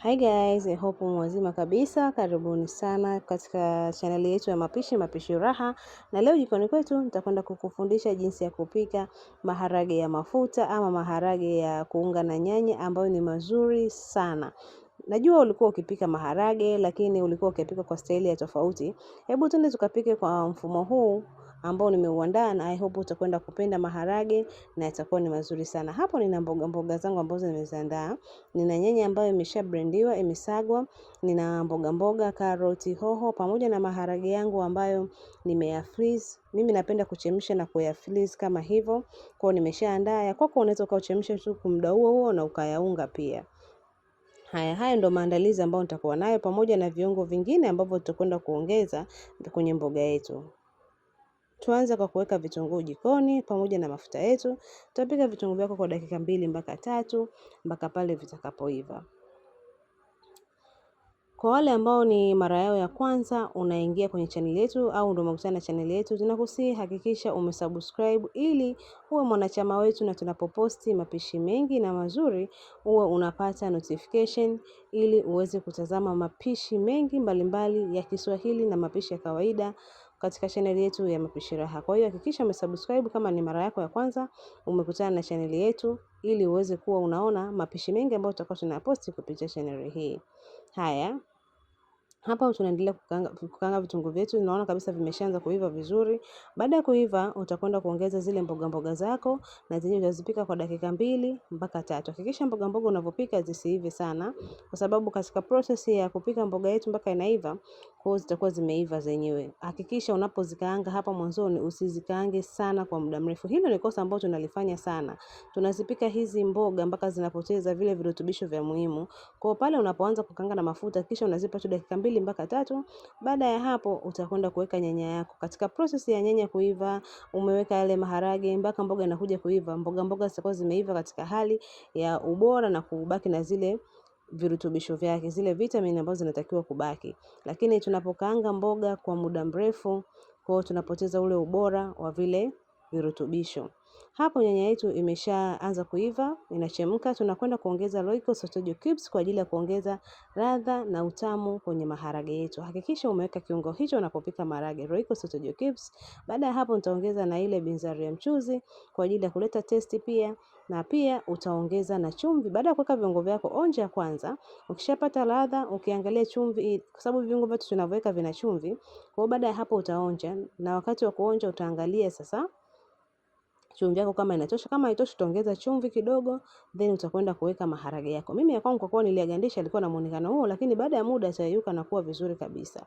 Hi guys, I hope mwazima kabisa. Karibuni sana katika chaneli yetu ya mapishi, Mapishi Raha. Na leo jikoni kwetu nitakwenda kukufundisha jinsi ya kupika maharage ya mafuta ama maharage ya kuunga na nyanya ambayo ni mazuri sana. Najua ulikuwa ukipika maharage lakini ulikuwa ukipika kwa staili ya tofauti. Hebu twende tukapike kwa mfumo huu ambao nimeuandaa na I hope utakwenda kupenda maharage na yatakuwa ni mazuri sana. Hapo nina mboga mboga zangu ambazo nimeziandaa. Nina nyanya ambayo imesha blendiwa, imesagwa, nina mboga mboga, karoti, hoho pamoja na maharage yangu ambayo nimeya freeze. Mimi napenda kuchemsha na kuya freeze kama hivyo. Kwa hiyo nimeshaandaa. Ya kwako unaweza ukauchemsha tu kwa muda huo huo na ukayaunga pia. Haya, haya ndo maandalizi ambayo nitakuwa nayo pamoja na viungo vingine ambavyo tutakwenda kuongeza kwenye mboga yetu. Tuanze kwa kuweka vitunguu jikoni pamoja na mafuta yetu. Tutapika vitunguu vyako kwa dakika 2 mpaka 3 mpaka pale vitakapoiva. Kwa wale ambao ni mara yao ya kwanza unaingia kwenye channel yetu au ndio umekutana na channel yetu, tunakusihi hakikisha umesubscribe ili uwe mwanachama wetu, na tunapoposti mapishi mengi na mazuri uwe unapata notification ili uweze kutazama mapishi mengi mbalimbali ya Kiswahili na mapishi ya kawaida katika channel yetu ya Mapishi Raha. Kwa hiyo hakikisha umesubscribe kama ni mara yako ya kwanza umekutana na channel yetu ili uweze kuwa unaona mapishi mengi ambayo tutakuwa tunaposti kupitia channel hii. Haya, hapa tunaendelea kukaanga vitunguu vyetu. Tunaona kabisa vimeshaanza kuiva vizuri. Baada ya kuiva utakwenda kuongeza zile mboga mboga zako na zenyewe utazipika kwa dakika 2 mpaka 3. Hakikisha mboga mboga unavyopika zisiive sana, kwa sababu katika process ya kupika mboga yetu mpaka inaiva, kwa hiyo zitakuwa zimeiva zenyewe. Hakikisha unapozikaanga hapa mwanzoni usizikaange sana kwa muda mrefu. Hilo ni kosa ambalo tunalifanya sana. Tunazipika hizi mboga mpaka zinapoteza vile virutubisho vya muhimu. Kwa hiyo pale unapoanza kukaanga na mafuta kisha unazipa tu dakika 2 mpaka 3. Baada ya hapo utakwenda kuweka nyanya yako. Katika process ya nyanya kuiva, umeweka yale maharage mpaka mboga inakuja kuiva. Mboga mboga zitakuwa zimeiva katika hali ya ubora na kubaki na zile virutubisho vyake, zile vitamini ambazo zinatakiwa kubaki. Lakini tunapokaanga mboga kwa muda mrefu, kwa hiyo tunapoteza ule ubora wa vile virutubisho. Hapo nyanya yetu imeshaanza kuiva, inachemka. Tunakwenda kuongeza Royco Sotojo cubes kwa ajili ya kuongeza ladha na utamu kwenye maharage yetu. Hakikisha umeweka kiungo hicho unapopika maharage, Royco Sotojo cubes. Baada ya hapo nitaongeza na ile binzari ya mchuzi kwa ajili ya kuleta testi pia, na pia utaongeza na chumvi. Baada ya kuweka viungo vyako, onja kwanza. Ukishapata ladha, ukiangalia chumvi, kwa sababu viungo vyetu tunavyoweka vina chumvi. Kwa hiyo baada ya hapo utaonja, na wakati wa kuonja utaangalia sasa chumvi yako kama inatosha. Kama haitoshi utaongeza chumvi kidogo, then utakwenda kuweka maharage yako. Mimi ya kwangu kwa kuwa niliagandisha ilikuwa na muonekano huo, lakini baada ya muda itayeyuka na kuwa vizuri kabisa.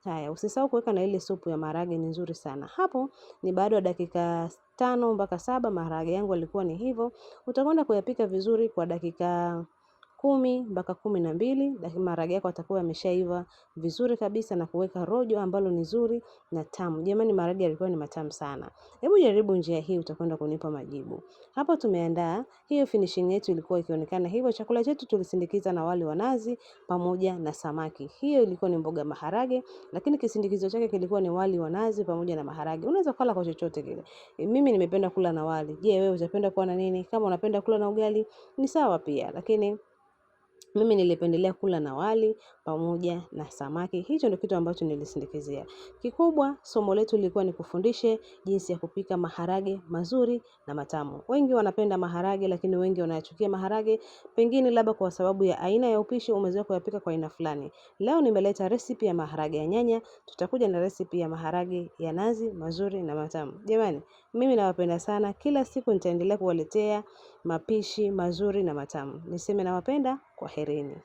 Haya, usisahau kuweka na ile supu ya maharage, ni nzuri sana. Hapo ni baada ya dakika 5 mpaka 7 maharage yangu yalikuwa ni hivyo. Utakwenda kuyapika vizuri kwa dakika 10 mpaka 12, lakini maharage yako yatakuwa yameshaiva vizuri kabisa na kuweka rojo ambalo ni zuri na tamu. Jamani, maharage yalikuwa ni matamu sana. Hebu jaribu njia hii, utakwenda kunipa majibu. Hapo tumeandaa hiyo finishing yetu ilikuwa ikionekana hivyo. Chakula chetu tulisindikiza na wali wa nazi pamoja na samaki. Hiyo ilikuwa ni mboga maharage, lakini kisindikizo chake kilikuwa ni wali wa nazi pamoja na maharage. Unaweza kula kwa chochote kile. Mimi nimependa kula na wali. Je, wewe utapenda kula na nini? Kama unapenda kula na ugali ni sawa pia, lakini mimi nilipendelea kula na wali pamoja na samaki. Hicho ndio kitu ambacho nilisindikizia. Kikubwa somo letu lilikuwa ni kufundishe jinsi ya kupika maharage mazuri na matamu. Wengi wanapenda maharage lakini wengi wanayachukia maharage, pengine labda kwa sababu ya aina ya upishi umezoea kuyapika kwa aina fulani. Leo nimeleta recipe ya maharage ya nyanya, tutakuja na recipe ya maharage ya nazi mazuri na matamu. Jamani, mimi nawapenda sana. Kila siku nitaendelea kuwaletea mapishi mazuri na matamu. Niseme nawapenda, kwaherini.